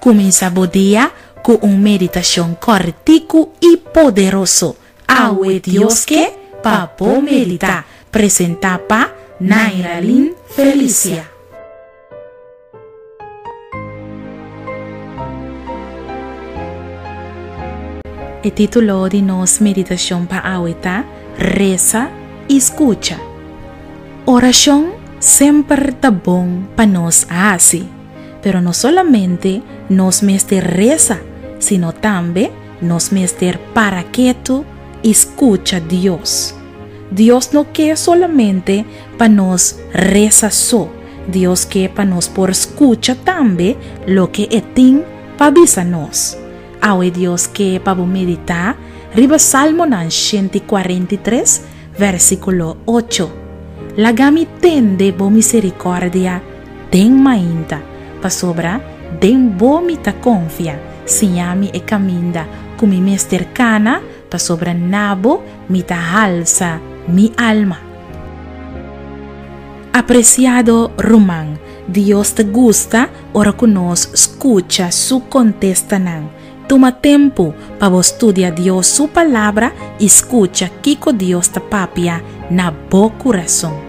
Kuminsá bo dia ku un meditashon kòrtiku i poderoso. Awe Dios ke pa bo meditá. Presentá pa Nairalyn Felicia. E título di nos meditashon pa awe ta Resa i Skucha. Orashon semper ta bon pa nos hasi. Pero no solamente nos mester resa, sino tambe nos mester para ketu i skucha Dios. Dios no ke solamente pa nos resa so, Dios ke pa nos por skucha tambe loke e tin pa bisa nos. Awe Dios ke pa bo meditá riba Salmonan 143, versíkulo 8. Laga mi tende bo miserikòrdia Den mainta, pasobra den bo mi ta konfia, siña mi e kaminda ku mi mester kana, pasobra na bo mi ta halsa mi alma. Apresiado ruman, Dios ta gusta ora ku nos skucha su kontestanan. Tuma tempu pa bo studia Dios su Palabra i skucha kiko Dios ta papia na bo kurason.